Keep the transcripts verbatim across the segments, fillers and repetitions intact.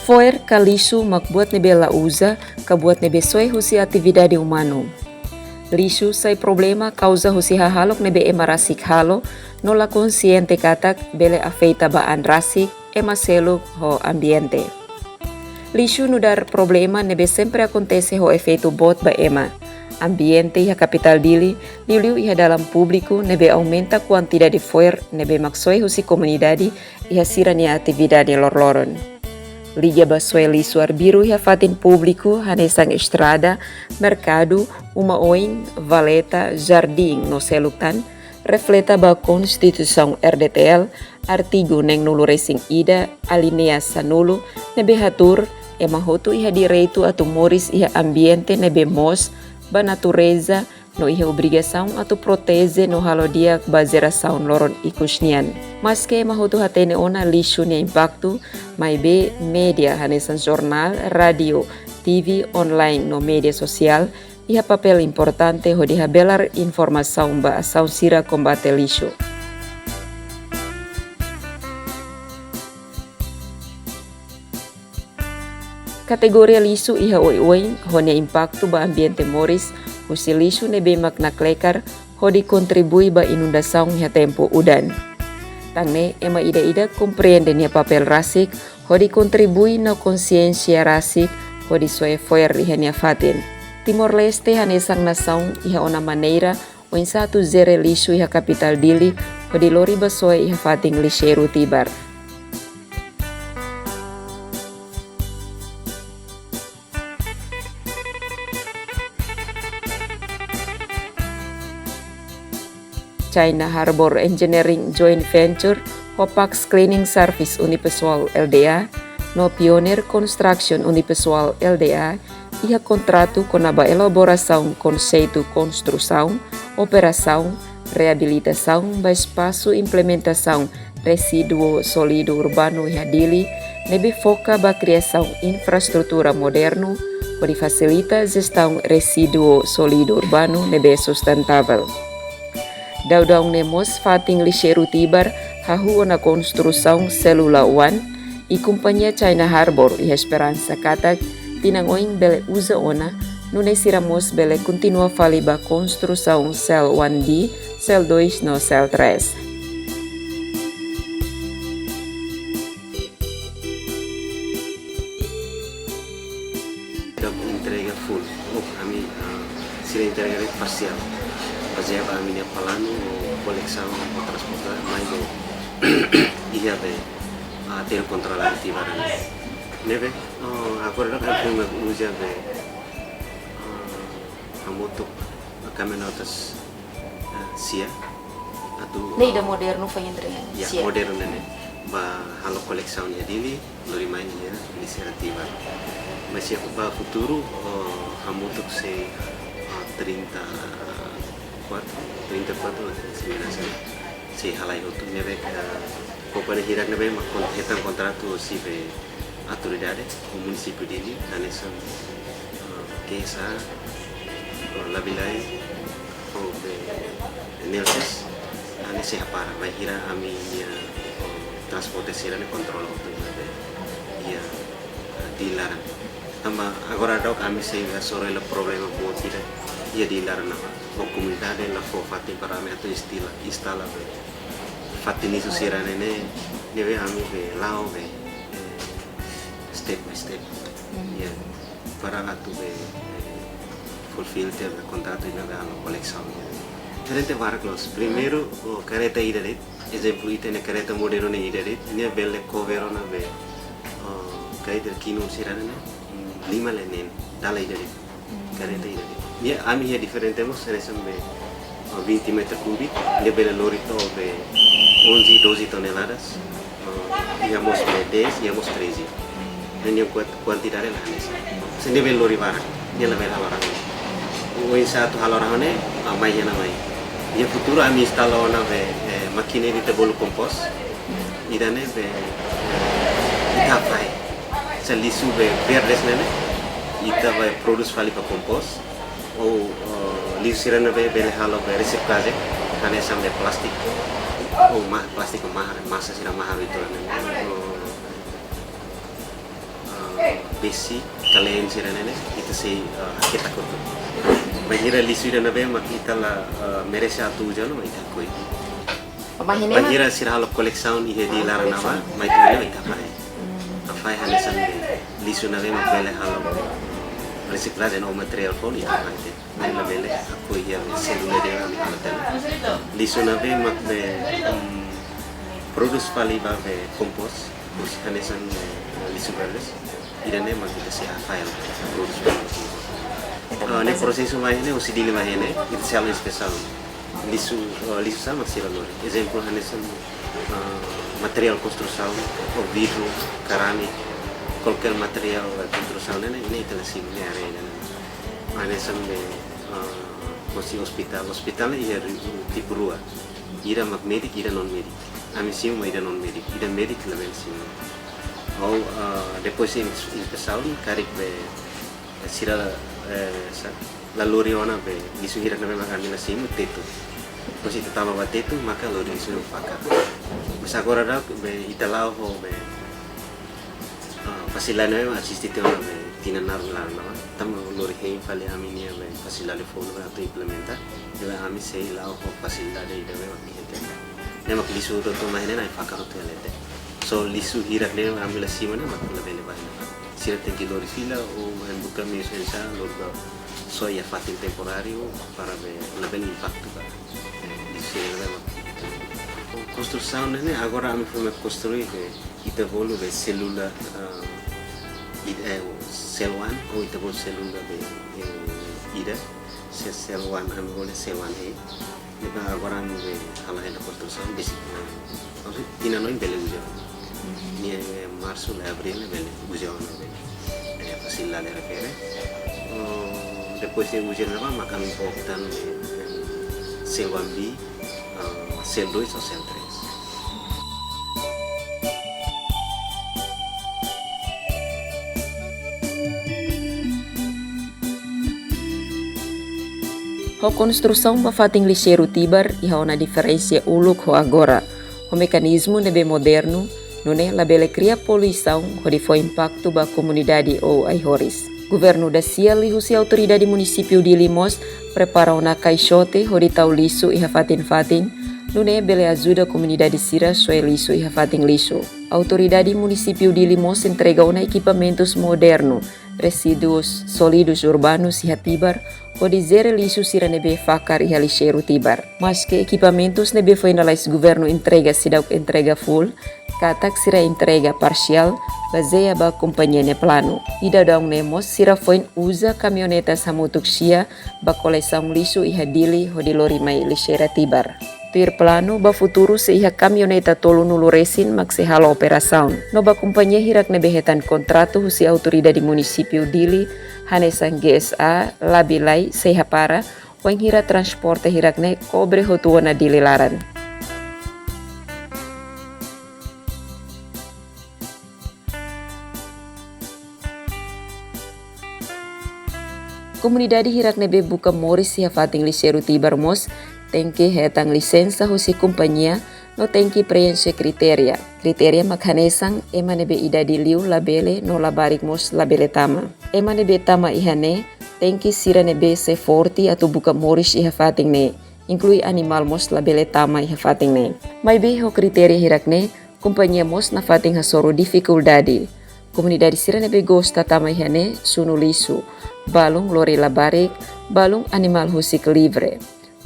Fo'er ka lixu mak buat ne'ebé la uza, ka buat ne'ebé soe husi atividade umanu. Lixu sai problema kauza husi hahalok ne'ebé ema rasik halo, no la konsiente katak bele afeta ba an rasik, ema seluk ho ambiente. Lixu nu'udar problema ne'ebé sempre akontese ho efeitu boot ba ema. Ambiente iha kapitál Dili, liuliu iha dalan públiku ne'ebé aumenta kuantidade fo'er ne'ebé mak soe husi komunidade iha sira-nia atividade loroloron. Liga ba soe lixu arbiru iha fatin públiku hanesan estrada, merkadu, uma oin, valeta, jardín no seluk tan, refleta ba Konstituisaun R D T L, artigu neenulu resin ida, alínea sanulu, ne'ebé hatuur, ema hotu iha direitu atu moris iha ambiente ne'ebé moos ba natureza, no iha obrigasaun atu proteje no halo di'ak ba jerasaun loron ikus nian. Maske ema hotu hatene ona lixu nia impaktu, maibé média hanesan jornál, rádiu, T V, online no média sosiál iha papél importante hodi habelar informasaun ba asaun sira kombate lixu. Kategoria lixu iha oioin ho nia impaktu ba ambiente moris, husi lixu ne'ebé mak naklekar hodi kontribui ba inundasaun iha tempu udan. Tan ne'e ema ida-idak komprende nia papél rasik hodi kontribui no konsiénsia rasik hodi soe fo'er iha nia fatin. Timor-Leste hanesan nasaun iha ona maneira oinsá atu jere lixu iha kapitál Dili hodi lori ba soe iha fatin lixeiru Tibar. China Harbour Engineering Joint Venture ho Pax Cleaning Service Unipessoal L D A, no Pioneer Construction Unipessoal L D A, iha kontratu kona-ba elaborasaun konseitu konstrusaun, operasaun, reabilitasaun ba espasu implementasaun resíduu sólidu urbanu iha Dili, ne'ebé foka ba kriasaun infraestrutura modernu, hodi fasilita jestaun resíduu sólidu urbanu ne'ebé sustentável. Daudaun ne'e mós fatin lixeiru Tibar hahú ona konstrusaun sélula oan, i kompañia China Harbour iha esperansa katak tinan oin bele uza ona, nune'e sira mós bele kontinua fali ba konstrusaun sél oan B, sél dois no sél três. Kam entrega full. Oh, ami, ah, sira entrega de'it parsiál. Bazeia ba ami-nia planu, no koleksaun, no transporta, mai do iha be, ah, aterru kontroladu Tibar ne'e. Ne'ebé, oh, agora ami foin mak uza be, ah, hamutuk kamioneta, ah, sia. Atu, ne'e ida ah, modernu foin entrega. Ya, sia. Modernu ne'e. Ba halo koleksaun iha Dili, lori mai iha lixeira Tibar. Mas iha ba futuru, oh, hamutuk sei, ah, trinta e quatro, trinta e quatro, se me não sei, sei halai hotu ne'ebé, ah, kompañia hirak ne'ebé mak kon-, hetan kontratu husi be autoridade, ho munisípiu Dili, hanesan, ah, K S A, ah, Labilai, ho be Nelsis, hanesan hapara, bainhira ami-nia, ah, transporte sira-ne'e kontrola hotu iha be, iha, ah, Dili laran. Tanba agora daudaun ami sei hasoru hela problema boot ida iha Dili laran ne'ebá. Ho komunidade la fó fatin para ami atu instala, instala be fatin lixu sira-ne'e, ne'ebé ami be la'o be, eh, step by step. Hmm. Ya, para atu be, eh, fulfill tiha be kontratu ida be halo koleksaun. Diferente barak loos. Primeiru, oh, karreta ida de'it, ezemplu, ita-nia karreta modernu ne'e ida de'it, nia bele cover ona be, oh, karreta kinun sira-ne'e, hmm, lima lenen, dala ida de'it. Karreta ida de'it. Nia ami iha diferente mós, hanesan be, oh, vinte metru kúbiku, nia bele lori to'o be onze, doze toneladas. Oh, iha mós be dez, iha mós treze. Ne'e nia kuat-, kuantidade la hanesan. Se nia bele lori barak, nia labele halo rahun. Oinsá atu halo rahun ne'e, ah, mai iha ne'e mai. Iha futuru ami instala ona be, eh, mákina ida ita bolu kompos. Ida-ne'e be, eh, ita fahe. Se lixu be verdes ne'e ne'e, ita bá prodús fali ba kompos. Ou, eh, lixu sira-ne'e be bele halo be resiklajen, hanesan be plástiku. Ou ma-, plástiku mahar, masa sira mahar itu ne'e. Ou, eh, Besi, kalen sira-ne'e ne'e, ita sei, eh, haketak hotu. Bainhira lixu ida ne'ebé mak ita la, eh, merese atu uza no, ita hakoi. Bainhira, bainhira sira halo kolesaun iha di laran ne'ebá, mai ita hafahe. Hafahe hanesan lixu ne'ebé mak bele halo resiklajen ou materiál foun, ita hafahe. Ne'e labele hakoi iha be selula ida ami halo tiha ona. Lixu ne'ebé mak be, mm, prodús fali ba be kompos, husi hanesan be, eh, lixu verdes. Ida-ne'e mak ita sei hafahe prodús fali ba kompos. Ah, ne'e prosesu mai ne'e, husi Dili mai ne'e, ita sei halo inspesaun. Lixu, eh, lixu sá mak sira lori. Ezemplu hanesan, ah, materiál konstrusaun, ou vidru, karani, kualkér materiál, eh, konstrusaun ne'e, ne'e ita la simu iha área ne'e. Hanesan be, ah, husi ospitál, ospitál iha ri-, tipu rua. Ida mak médik, ida non médik. Ami simu mak ida non médik, ida médik labele simu. Ou, ah, depois de ins-, inspesaun, karik be sira, eh, sá, la lori ona be lixu hirak ne'ebé mak ami la simu, tetu. Depois ita tama ba tetu, maka lori lixu ne'e fakar. Mas agora daudaun be ita la'o ho be, ah, fasilidade ne'ebé mak eziste tiha ona be tinan naruk laran ne'ebá. Tanba lori hein fali ami-nia be fasilidade foun ne'ebé atu implementa. Ne'ebé ami sei la'o ho fasilidade ida be mak iha tiha ona. Ne'e mak lixu hotu-hotu mai ne'e na'in fakar hotu iha leten. So lixu hirak ne'e ami la simu ne'e mak labele ba ne'ebá. Sira tenke lori fila ou ema buka meius oinsá lori ba soe iha fatin temporáriu para be labele impaktu ba, eh, lixu hirak ne'e mak. Konstrusaun ne'e agora ami foin mak konstrui be ita bolu be selula, ah, id-, eh, cell one ou ita bolu selula be, eh, ida, se-, cell one, ami bolu cell one A. Ne'ebé agora ami be hala'o hela konstrusaun, besik, eh, maksud, tinan oin bele uza. Nia, eh, marsu la abríl ne'e bele uza ona be, eh, fasilidade refere. Oh, depois de uza ne'ebá, mak ami opta, eh, cell one B, ah, cell dois ou cell três. Ho konstrusaun ba fatin lixeiru Tibar iha ona diferensa uluk ho agora, ho mekanizmu ne'ebé modernu, nune'e labele kria poluisaun hodi fó impaktu ba komunidade ou ai-horis. Governu dasia liuhusi Autoridade Munisípiu Dili mós prepara ona kaixote hodi tau lixu iha fatin-fatin, nune'e bele ajuda komunidade sira soe lixu iha fatin lixu. Autoridade Munisípiu Dili mós entrega ona ekipamentus modernu, resíduus sólidus urbanus iha Tibar, hodi jere lixu sira ne'ebé fakar iha lixeiru Tibar. Maske ekipamentus ne'ebé foin lalais governu entrega seidauk entrega full, katak sira entrega parsiál, bazeia ba kompañia nia planu. I daudaun ne'e mós sira foin uza kamionetas hamutuk sia ba kolesaun lixu iha Dili hodi lori mai lixeira Tibar. Tuir planu, ba futuru sei iha kamioneta tolunulu resin mak sei halo operasaun. No ba kompañia hirak ne'ebé hetan kontratu husi Autoridade Munisípiu Dili, hanesan G S A, Labilai, sei hapara, wainhira transporte hirak ne'e kobre hotu ona Dili laran. Komunidade hirak ne'ebé buka moris iha fatin lixeiru Tibar mós tenke hetan lisensa husi kompañia no tenke preenxe kritéria. Kritéria mak hanesan ema ne'ebé idade liu labele no labarik mós labele tama. Ema ne'ebé tama iha ne'e tenke sira ne'ebé sei forte atu buka moris iha fatin ne'e, inklui animál mós labele tama iha fatin ne'e. Maibé ho kritéria hirak ne'e, kompañia mós nafatin hasoru difikuldade. Komunidade sira ne'ebé gosta tama iha ne'e sunu lixu, balun lori labarik, balun animál husik livre.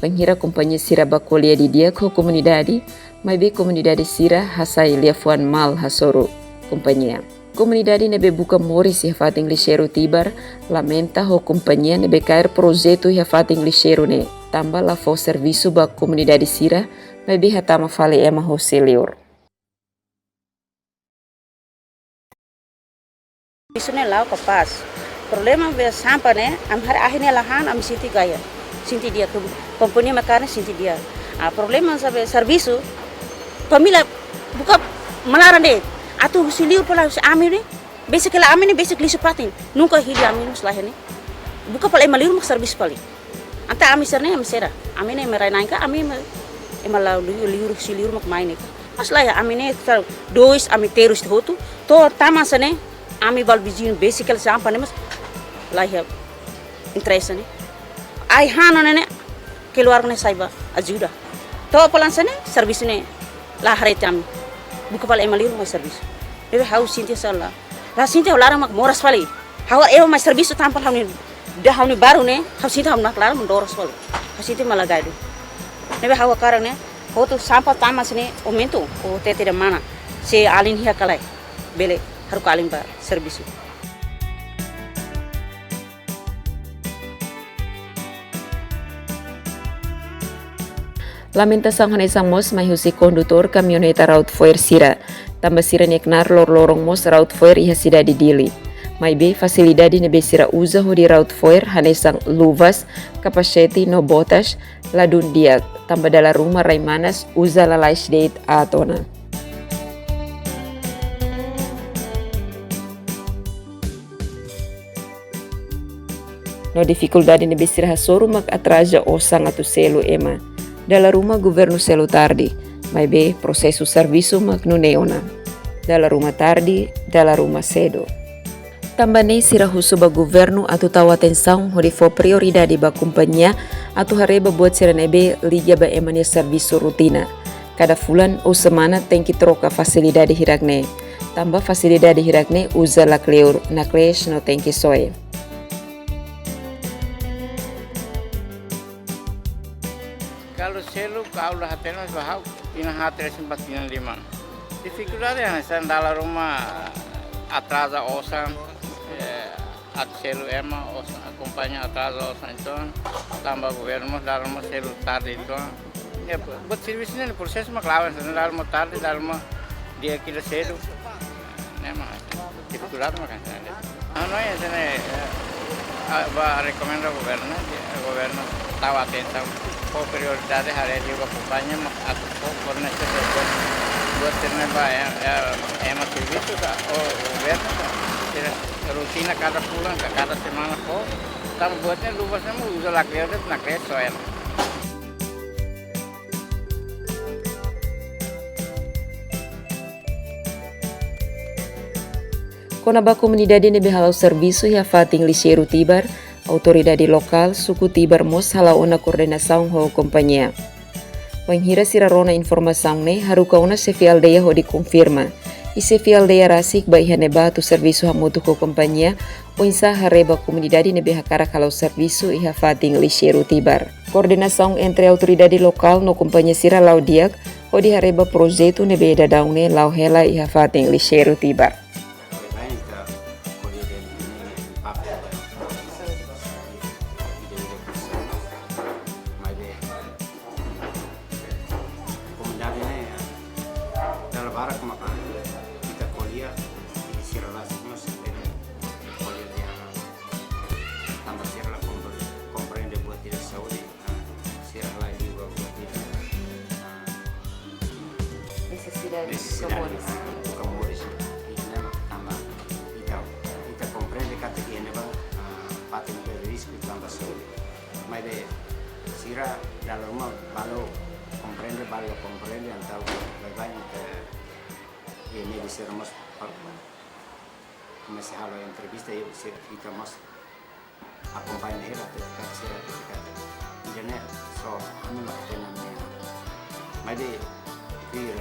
Bainhira kompañia sira bá ko'alia didi'ak ho komunidade, maibé komunidade sira hasai liafuan mal hasoru kompañia. Komunidade ne'ebé buka moris iha fatin lixeiru Tibar lamenta ho kompañia ne'ebé kaer projetu iha fatin lixeiru ne'e, tanba la fó servisu ba komunidade sira, maibé hatama fali ema hosi liur. Lixu ne'e la'o kapás. Problema be sampah ne'e, ami haree ahi ne'e la han, ami sente gaya. Sente di'ak, kompañia mak kaer ne'e sente di'ak. Ah, problema saida be servisu, família buka malaran de'it. Atu husi liur fali husi ami ne'e, besik hela ami ne'e, besik lixu fatin. Nunka hili ami ne'e, selain ne'e. Buka fali ema liur mak servisu fali. Entaun ami sira-ne'e, ami sira. Ami ne'e ema rai-na'in ka, ami ema, ema la liur, liur, husi liur mak mai ne'e. Mas lae, ami ne'e, sá, dois, ami terus hotu. To'o tama hanesan ne'e, Ami balu viziñu besik hela sampah ne'e mas la iha interese ne'e. Ai-han ona ne'e, keluarga ne'e sai ba ajuda. To'o fali hanesan ne'e, servisu ne'e la haree tiha ami. Buka fali ema liur mai servisu. Ne'ebé ha'u sente sala. La sente ha'u laran mak moras fali. Ha'u ema mai servisu tanba ha'u-nia, ida ha'u-nia baru ne'e, ha'u sente ha'u-nia laran mendoros fali. Ha'u sente malagai duni. Ne'ebé ha'u hakarak ne'e, hotu sampah tama sini aumenta, o tete de mana. Se alin iha ka lae. Bele haruka alin ba servisu. Lamentasaun hanesan mós mai husi kondutór kamioneta Route Four sira. Tanba sira-nia knaar loroloron mós Route Four iha sidade Dili. Maibé fasilidade ne'ebé sira uza hodi Route Four hanesan luvas, kapasete no botas, ladún di'ak, tanba dala ruma rai manas uza lalais de'it aat ona. No difikuldade ne'ebé sira hasoru mak atraza osan atu selu ema. Dala ruma governu selu tarde, maibé prosesu servisu mak nune'e ona. Dala ruma tarde, dala ruma sedu. Tanba ne'e sira husu ba governu atu tau atensaun hodi fó prioridade ba kompañia atu haree ba buat sira ne'ebé liga ba ema nia servisu rutina. Kada fulan ou semana tenke troka fasilidade hirak-ne'e. Tanba fasilidade hirak-ne'e uza la kleur, naklees no tenke soe. Kalau selu, kalau hatene ba ha'u, tinan haat resin ba tinan lima. Difikuldade hanesan dala ruma atraza osan, eh, atu selu ema, osan, kompañia atraza osan entaun, tanba governu mós dala ruma selu tarde entaun. Ya, bu-, buat servisu ne'e prosesu mak la'o, entaun dala ruma tarde, dala ruma di'ak ida sedu. Ne'e mak difikuldade mak hanesan ne'e. Anu ya, hanesan ne'e, eh, ah, ba rekomenda governu, eh, governu tau atensaun, fó prioridade haree liu ba kompañia mak atu fó fornese buat, buat sira-ne'e ba, eh, eh, ema servisu ka, ou governu ka, sira rutina kada fulan ka, kada semana fó, tanba buat ne'e luvas ne'e mós uza la kleur de'it, naklees soe. Kona-ba komunidade ne'ebé hala'o servisu iha fatin lixeiru Tibar, autoridade lokál suku Tibar mós hala'o ona koordenasaun ho kompañia. Wainhira sira rona informasaun ne'e, haruka ona xefe aldeia hodi konfirma. I xefe aldeia rasik bá iha ne'ebá atu servisu hamutuk ho kompañia, oinsá haree ba komunidade ne'ebé hakarak hala'o servisu iha fatin lixeiru Tibar. Koordenasaun entre autoridade lokál no kompañia sira la'o di'ak, hodi haree ba projetu ne'ebé daudaun ne'e la'o hela iha fatin lixeiru Tibar. Komunidade ne'e, dala barak maka ita ko'alia, sira rasik mós, eh, ko'alia dehan, tanba sira la kompre-, komprende buat ida saúde, ah, sira la iha buat ida, ah, nesesidade, nesesidade buka moris. Buka moris, ita ne'e tanba, ita, ita komprende katak iha ne'ebá, ah, fatin risku tanba saúde. Maibé, sira dala ruma balu komprende, balu komprende, entaun baibain, eh, eh, media sira mós par-, komesa halo entrevista, i sira, ita mós akompaña hela, atu katak sira, atu katak. Ida-ne'e só ami mak hatene ami-nia. Maibé, tuir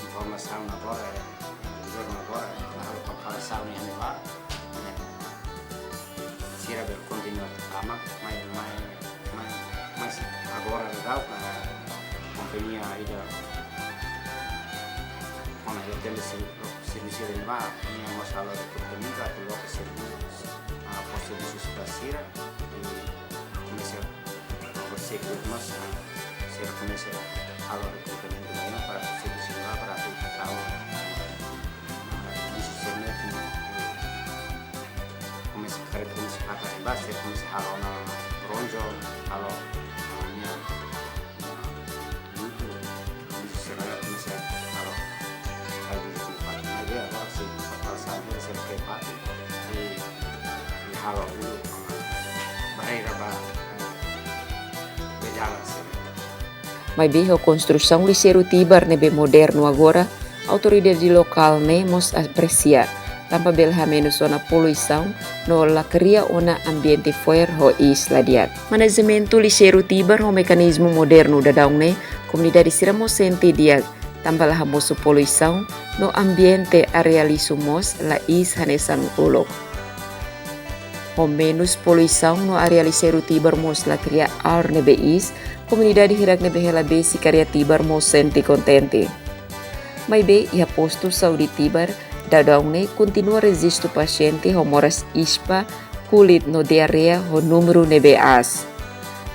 informasaun agora, eh, governu agora, halo preparasaun iha ne'ebá, eh, sira bele kontinua tama, mai, mai, mai, mas agora daudaun, eh, kompañia ida, kona-ba ita-nia servisu iha ne'ebá, nia mós halo rekrutamentu atu loke servisu, ah, fó servisu ba sira, i komesa, ah, prosegu mós, ah, sira komesa halo rekrutamentu ba ema para servisu iha ne'ebá para atu tau, ah, servisu sira-ne'e, komesa, karik komesa pakai ba, sira komesa halo ona ronjo, halo, ah, nia Maibé ho konstrusaun lixeiru Tibar ne'ebé modernu agora, autoridade lokál ne'e mós apresia. tanba bele hamenus ona poluisaun no la kria ona ambiente fo'er ho iis la di'ak. Manajementu lixeiru Tibar ho mekanizmu modernu daudaun ne'e, komunidade sira mós sente di'ak, tanba la hamosu poluisaun no ambiente área lixu mós la iis hanesan uluk. Ho menus poluisaun no área lixeiru Tibar mós la kria aar ne'ebé iis, komunidade hirak ne'ebé hela besik área Tibar mós sente kontente. Maibé iha postu saúde Tibar, daudaun ne'e kontinua rejistu pasiente ho moras ispa, kulit no diarreia ho númeru ne'ebé aas.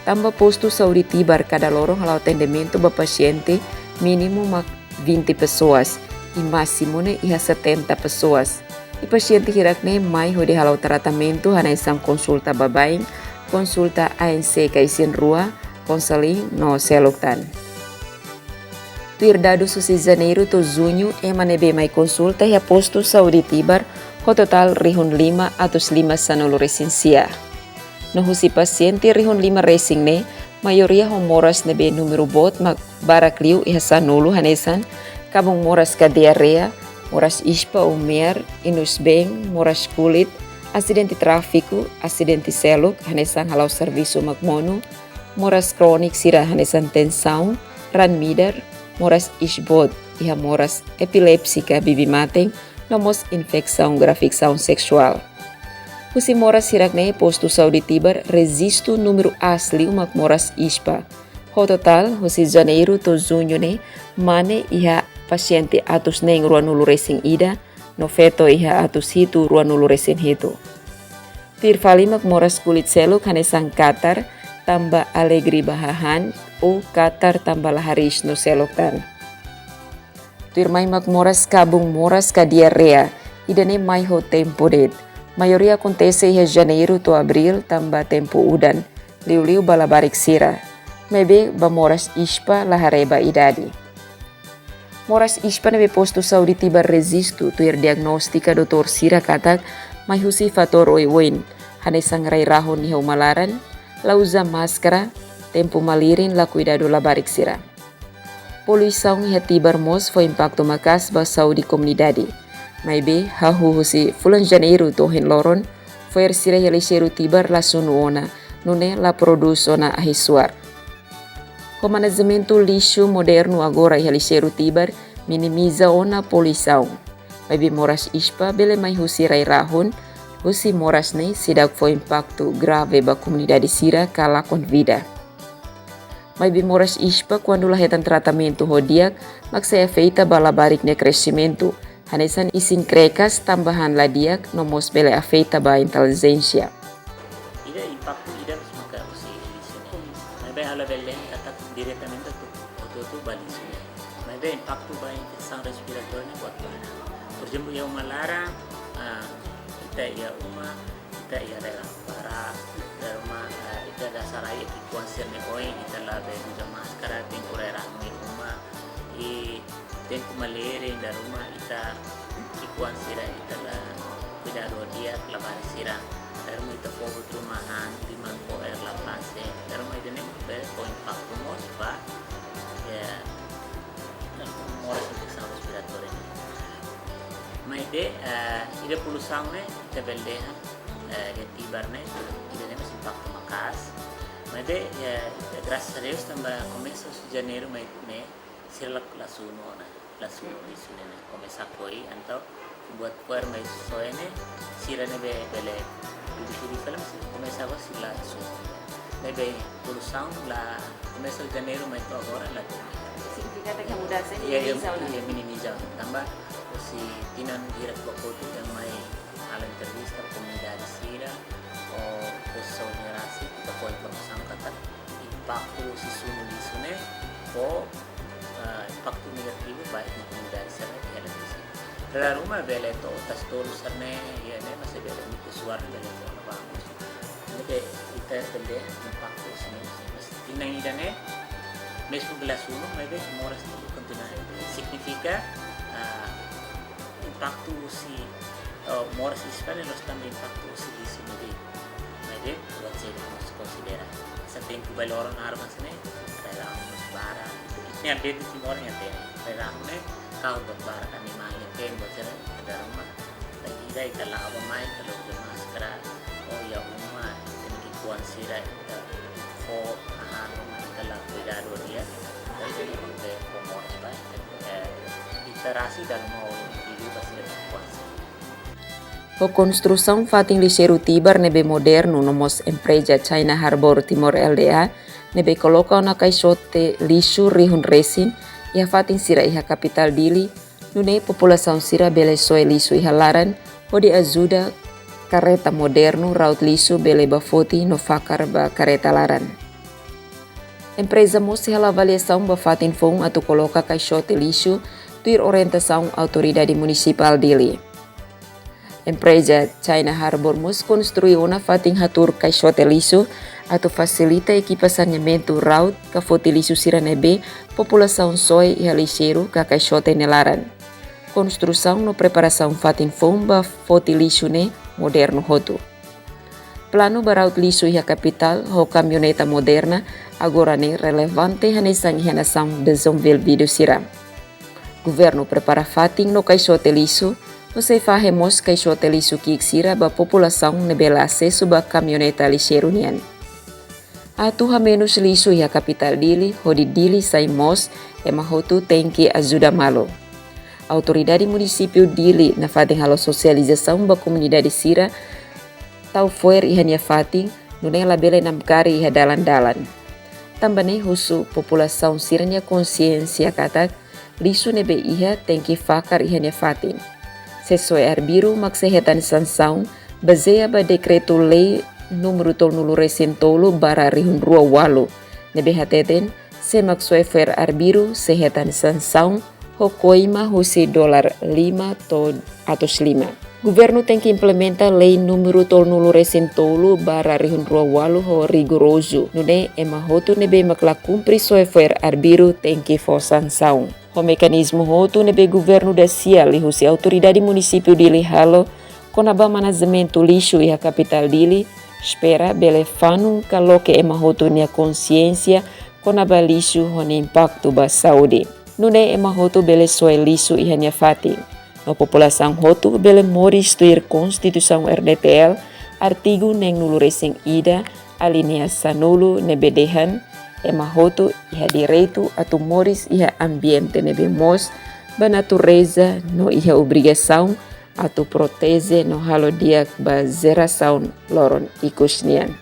Tanba postu saúde Tibar kada loron hala'o atendimentu ba pasiente mínimu mak vinte pessoas, i másimu ne'e iha setenta pessoas. I pasiente hirak ne'e mai hodi hala'o tratamentu hanesan konsulta baibain, konsulta A N C ka isin-rua, konseling no seluk tan. Tuir dadus husi Janeiru to'o Juñu, ema ne'ebé mai konsulta iha postu saúde Tibar ho totál rihun lima atus lima sanulu resin sia. No husi pasiente rihun lima resin ne'e, maioria ho moras ne'ebé númeru boot mak barak liu iha sanulu hanesan kabun moras ka diarreia, moras ispa ou mear, inus-been, moras kulit, asidente tráfiku, asidente seluk hanesan hala'o servisu mak monu, moras króniku sira hanesan tensaun, raan-midar, moras iis boot, iha moras epilépsika bibi-mate, no mós infesaun grave infesaun seksuál. Husi moras hirak ne'e postu saúde Tibar rejistu númeru aas liu mak moras ispa. Ho totál, husi Janeiru to'o Juñu ne'e, mane iha pasiente atus neen ruanulu resin ida, no feto iha atus hitu ruanulu resin hitu. Tuir fali mak moras kulit seluk hanesan katar, tanba alegre ba hahán, ou katar tanba la hariis no seluk tan. Tuirmai mak moras kabun moras ka diarreia, ida-ne'e mai ho tempu de'it. Maioria akontese iha Janeiru to'o Abríl tanba tempu udan, liuliu ba labarik sira. Maibé ba moras ispa la haree ba idade. Moras ispa ne'ebé postu saúde Tibar rejistu tuir diagnóstika doutór sira katak mai husi fatór oioin, hanesan rai-rahun iha uma laran, la uza máskara, tempu malirin la kuidadu labarik sira. Poluisaun iha Tibar mós fó impaktu maka'as ba saúde komunidade. Maibé, hahú husi fulan Janeiru to'o ohin loron, fo'er sira iha lixeiru Tibar la sunu ona, nune'e la prodús ona ahi-suar. Ho manajementu lixu modernu agora iha lixeiru Tibar minimiza ona poluisaun. Maibé moras ispa bele mai husi rai-rahun, husi moras ne'e seidauk fó impaktu grave ba komunidade sira ka lakon vida. Maibé moras ispa kuandu la hetan tratamentu ho di'ak, mak sei afeta ba labarik nia kresimentu, hanesan isin krekas tanba han la di'ak no mós bele afeta ba intelijénsia. Ida impaktu ida mós maka husi lixu ne'e. Maibé ha'u labele dehan katak diretamente atu hotu-hotu ba lixu ne'e. Maibé impaktu ba infesaun respiratória ne'e buat barak. Por ezemplu, iha uma laran, ah, ita iha uma, ita iha rai-rahun barak, dala ruma, ah, ita dasa rai ki'ikoan sira-nia oin, ita labele uza máskara, tempu rai-rahun iha uma, i tempu malirin dala ruma ita ki'ikoan sira ita la kuidadu di'ak labarik sira. Dala ruma ita fó buat ruma han, liman fo'er la fase. Dala ruma ida-ne'e bele fó impaktu mós ba, ya, moras infesaun respiratória. Maibé, eh, ida poluisaun ne'e, ita bele dehan, eh, iha Tibar ne'e, ida-ne'e mós impaktu maka'as. Maibé, eh, grasas a Deus, tanba komesa husi Janeiru mai ne'e, sira la, la sunu ona, la sunu lixu ne'e, ne'e. Komesa koi, entaun buat fo'er mai soe ne'e, sira ne'ebé bele dudi-dudi fali, sira komesa agora sira la sunu. Ne'ebé poluisaun la komesa Janeiru mai to'o agora la temi. Signifika katak mudansa ne'e, iya, iya, minimiza ona. Iya, minimiza ona. Tanba husi tinan hirak ba kotuk ema mai halo entrevista komunidade sira, ou husi saúde rasik, ita fó informasaun katak impaktu husi sunu lixu ne'e fó, ah, impaktu negativu ba komunidade sira iha Leticia. Dala ruma bele to'o taxa tolu sira-ne'e, iha ne'e, mas bele mute suar bele to'o no vamos. Ne'ebé ita bele impaktu husi ne'e, mas tinan ida-ne'e, mezmu la sunu, maibé moras ne'e kontinua. Signifika, ah, impaktu husi, eh, moras ispa ne'e la'ós tanba impaktu husi lixu ne'e de'it. Maibé, buat seluk mós konsidera. Hanesan tempu bailoron armas ne'e, rai-rahun mós barak. Ne'e ambiente Timor ne'e, rai-rahun ne'e, kahur buat barak, animál ne'e, tem buat seluk, dala ruma, lagi Dai kala aba mai kala uza maskara, o ya uma, tene ki kuan sira ita fó ahan uma ita la kuidadu dia, dai tene mangke fó moris ba, eh, ita rasi dan mau ilu ba sira ki kuan sira. Ho konstrusaun fatin lixeiru Tibar ne'ebé modernu no mós empreza China Harbour Timor L D A, ne'ebé koloka ona kaixote lixu rihun resin iha fatin sira iha kapitál Dili, nune'e populasaun sira bele soe lixu iha laran, hodi ajuda karreta modernu raut lixu bele bá foti no fakar ba karreta laran. Empreza mós halo avaliasaun ba fatin foun atu koloka kaixote lixu, tuir orientasaun Autoridade Munisipál Dili. Empreza China Harbour mós konstrui ona fatin hatuur kaixote lixu, atu fasilita ekipa saneamentu raut ka foti lixu sira ne'ebé populasaun soe iha lixeiru ka kaixote nia laran. Konstrusaun no preparasaun fatin foun ba foti lixu ne'e modernu hotu. Planu ba raut lixu iha kapitál ho kamioneta moderna agora ne'e relevante hanesan iha nasaun dezenvolvidu sira. Governu prepara fatin no kaixote lixu, no sei fahe mós kaixote lixu ki'ik sira ba populasaun ne'ebé la asesu ba kamioneta lixeiru nian. Atu hamenus lixu iha kapitál Dili, hodi Dili sai moos, ema hotu tenke ajuda malu. Autoridade Munisípiu Dili nafatin halo sosializasaun ba komunidade sira tau fo'er iha nia fatin, nune'e labele namkari iha dalan-dalan. Tanba ne'e husu populasaun sira-nia konsiénsia katak lixu ne'ebé iha tenke fakar iha nia fatin. Se soe arbiru mak sei hetan sansaun, bazeia ba Dekretu-Lei númeru tolunulu resin tolu barra rihun rua ualu, ne'ebé hateten, se mak soe fo'er arbiru sei hetan sansaun ho koima husi dolar lima to'o atus lima. Governu tenke implementa Lei númeru tolunulu resin tolu barra rihun rua ualu ho rigorozu, nune'e ema hotu ne'ebé mak la kumpre soe fo'er arbiru tenke fó sansaun. Ho mekanizmu hotu ne'ebé governu dasia liuhusi Autoridade Munisípiu Dili halo kona-ba manajementu lixu iha kapitál Dili, espera bele fanun ka loke ema hotu nia konsiénsia kona-ba lixu ho nia impaktu ba saúde. Nune'e ema hotu bele soe lixu iha nia fatin. No populasaun hotu bele moris tuir Konstituisaun R D T L, artigu neenulu resin ida, alínea sanulu ne'ebé dehan, ema hotu iha direitu atu moris iha ambiente ne'ebé moos ba natureza no iha obrigasaun atu proteje no halo di'ak ba jerasaun loron ikus nian.